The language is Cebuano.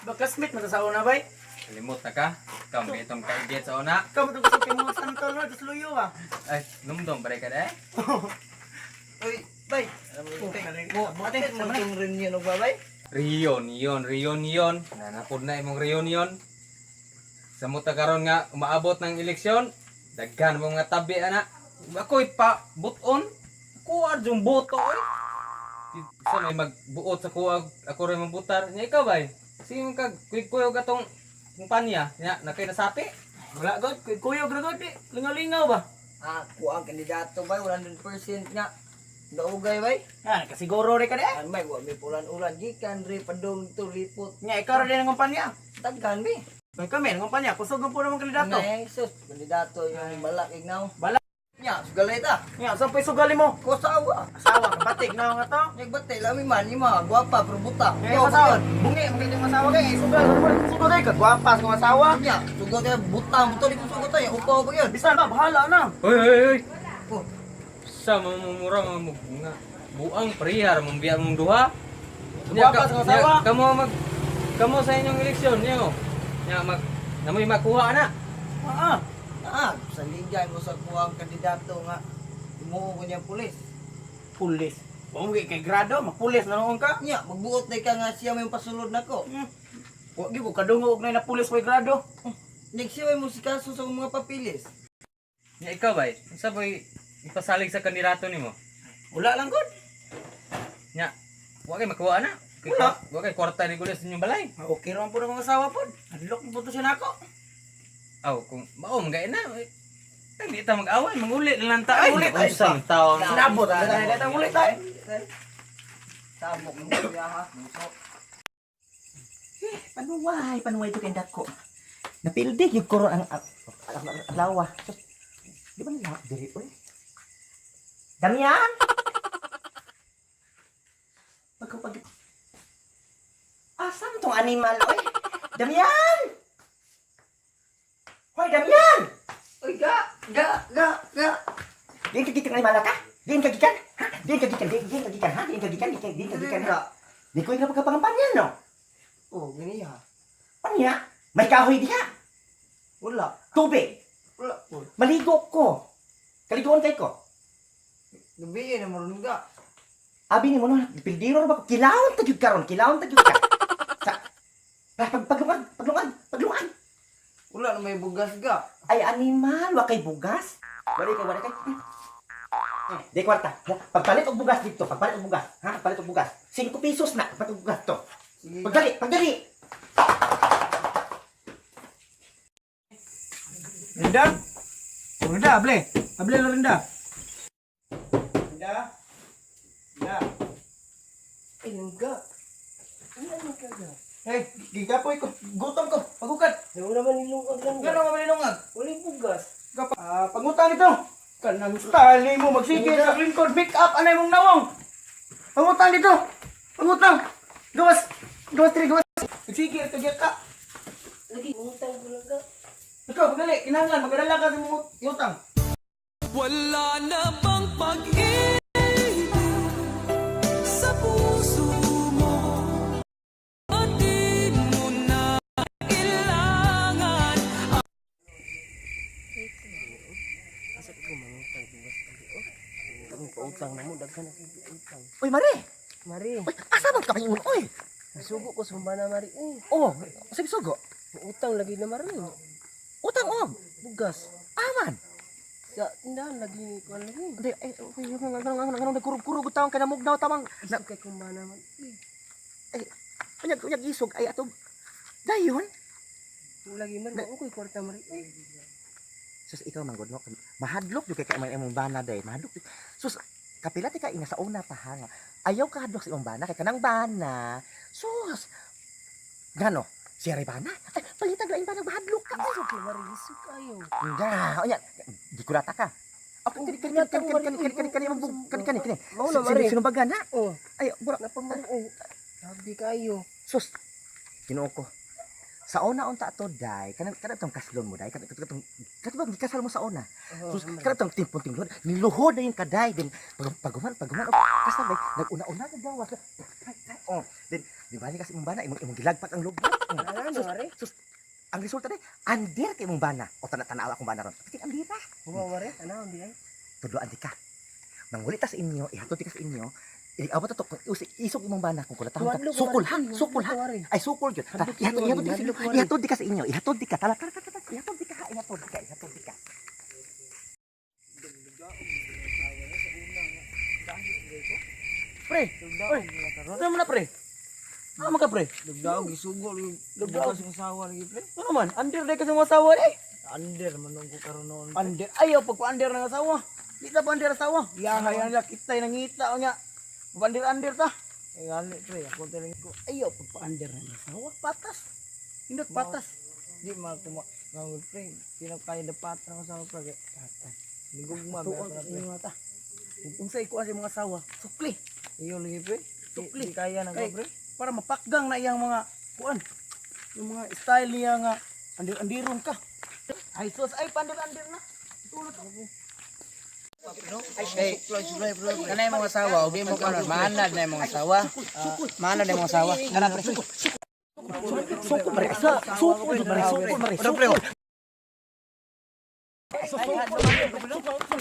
Ba classmate man ta sa una bay. Kalimot na ka. Ikaw ang itong kaigit sa una. Ikaw mo gusto kay mga santol no, just luyo ba. Ay, numdum pare ka de. Oy, bay. Mo, Ate, ate, sama na. mo rin yun, babay. Reunion, reunion. Nanapod na imong reunion. Sa muta karon nga umaabot ng eleksyon, daghan mo mga tabi ana. Ako'y pa buton. Ako arjong boto oy. Sa may magbuot sa kuha, ako rin mabutar. Nya ikaw bay. Sige man kag kuy-kuyog atong kumpanya. Nya nakay nasapi. Wala god, kuy kuyog ra god di. Lingaw-lingaw ba. Ako ang kandidato bay, 100% nga. Daugay bay. Ah, kasiguro rin ka di. An bay, wa may pulan-ulan gikan ri padung to lipot. Nya ikaw ra din ang kumpanya. Tagkan bi. Bay kami ang kumpanya, kusog ang po naman kandidato. Nay, sus, kandidato yung balak ignaw. Balak. Nya, sugalay ta. Nya, saan pa'y sugali mo? Ko sawa. Asawa, kabatik na nga to. Nagbate lami man ni mga gwapa pero buta. Kaya yung asawa, bungi, maganda yung asawa kay, sugal, sugal kay, kagwapa sa kong asawa. Nya, sugal kay buta mo to di ko sugal tayo. Upaw pa yun. Bisan ba, bahala na. Oy oy oy. Oh, Sa mamumura mga mga buang prihar mong biya mong duha. Guwapa sa asawa. Nya, kamo mag kamo sa inyong eleksyon niyo. Nya mag namoy makuha na. Ah, ah, sa ligay mo sa kuwang kandidato nga imuo ko niya pulis. pulis. Bungi kay grado, mapulis na noon ka. Nya, magbuot na ka nga siya may pasulod nako. Wa gyud ko kadungo og nay na pulis way grado. Nya siya may musikaso sa mga papilis. Nya ikaw bay, unsa bay ipasalig sa kandidato nimo? Wala lang gud. Nya, wa kay makuha na. Kay, Wala. wa kay kwarta ni gulis sa inyong balay. Ah, okay ra man po ng asawa pod. Adlok po to siya nako. Aw, kung mao man na. Eh, hindi ta mag-away, manguli na lang ta. Ay, uli tayo. Unsang taon. Sinabot na tayo, tayo ulit tayo. Samok mo siya ha. Muso. Panuway, panuway to kay dako. Napildig yung kuro ang lawa. Sus, di ba nila diri oy? Damian! Pagkapag Asam tong animal oy? Damian! Hoy, Damian! Uy, ga, ga, ga, ga. Diin ka gikan animal ka? Diin ka gikan? Ha? Diin ka gikan? Diin ka gikan? Ha? Diin ka gikan? Diin ka gikan? Ha? Ga. Di ko yung pagkapangampanyan, no? Oh, gani ha. Panya? May kahoy diha. Wala. Tubig. Wala po. Maligo ko. Kaliguan kay ko. Gabi na mo ga. Abi ni mo no, pildiro ra ba ko? Kilawon ta gyud karon, kilawon ta gyud ka. Sa pag paglungag, paglungag, paglungag. Wala na may bugas ga. Ay animal, wa kay bugas. Wala kay wala kay. Di kwarta. Pagpalit og bugas dito, pagpalit og bugas, ha? Pagpalit og bugas. 5 pesos na, pagpalit og bugas to. Sige. ga. Pagdali, pagdali. Rinda? Rinda, able. Able na Rinda. Rinda? Rinda. Ay, ga. Wala na ka ga. Hey, gigapoy ko. Gutom ko. Pagukad. Wala man nilungag lang ga. Gano ka malinungag? Wala yung bugas. Ah, pangutang ito. Kanang style mo magsige sa lingkod make up anay mong nawong. Pangutang dito. Pangutang. Gawas. Gawas tri gawas. Magsige ka gyud ka. Lagi, mungutang ko lang ga. Ikaw pagali, kinahanglan magadala ka sa imong utang. Wala na bang pag-ibig sa puso mo? At di mo na kailangan? Asa ko mangutang bugas lagi oh. Ang pautang na mo daghan ako utang. Uy, Mare. Mari, Uy, asa man ka paingon oy? nasugo ko sa bana mari. Eh, Oh, sige sugo. utang lagi na mari. Utang og. Bugas. Aman. Sa tindahan lagi ni kuan lagi. Hindi, eh, uy, nga nagkurog-kurog tawang kanamugnaw tawang Isog kay kung bana man. Eh, unyag unyag isog ay atog. Dayon. lagi mari ko koy kwarta mari. Eh, Sus ikaw man gud no. Mahadlok jud kay kay imong bana day. Mahadlok. Jud. Sus kapila ti ka ina sa una pa ha nga. Ayaw ka hadlok sa imong bana kay kanang bana. Sus. Gano? Siya ray bana. Ay, palitag lain bana mahadlok ka. isog kay mari isog kayo. Nga, unya. Di kurata ka. Ako kani kani kani kani kani kani kani kani kani kani. Mao na mari. Sinumbagan na. Oh, Ay, bura. napamari oh. Grabe kayo. Sus. Ginoo ko. Sa una unta to day, kanang kanang tong kaslon mo day, kanang kanang kanang gikasal mo sa una. Oh, Sus, kanang tong timpon timplon, niluhod na yung kaday din pag pag paghuman og kasal day, naguna-una ka gawas. Oh, then di ba ni kasi imong bana imong imong gilagpak ang lubot. Ano, Sus, mare? sus, ang resulta day, andir kay imong bana. O tana-tanawa akong bana ron. Kasi andira. Huwa mare, ano hindi ay? Tudloan di ka. Mangulit ta sa inyo, ihatod di ka sa inyo. Iabot to kung isog imong bana kung kulatahon ka. Sukol ha, sukol ha. Ay sukol gyud. Ta, Ihatod ihatod di ka sa inyo. Ihatod di ka sa inyo. Ihatod di ka. Tala tala tala. Tala. Ihatod di ka ha, ihatod di ka, ihatod di ka. Pre, oy. Ano mo na pre? Ano man ka pre? Dugdaog gisugo Dugdaog. sa asawa lagi pre. Ano man? Under day ka sa mga asawa day. Under man ko karon noon. Under ayaw pag under ng asawa. Di ta pa under asawa. Yang hayan nila kitay nangita o nya. Under under ta. Eh gani pre, ako talang ko. Ayaw pag pa-under ng asawa. Patas. Hindot patas. Di ma kuma ngangod pre, tinakaya dapat ang asawa pre. Nigugma ba Tuon ako sa na pre. inyo ta. Ug unsay kuan sa mga asawa? Sukli. Iyo lagi pre. Sukli. Di kaya na ko Kay, pre. para mapakgang na iyang mga kuan. Yung mga style niya nga andir andiron ka. Ay sus ay pandir andir na. Ito na to. Hey, kanay mga asawa, ubi mo kanon, maanad na yung mga asawa. Maanad na yung mga asawa. Kana pre. Sukol mare. Sukol mare, sukol mare, sukol. Sukol.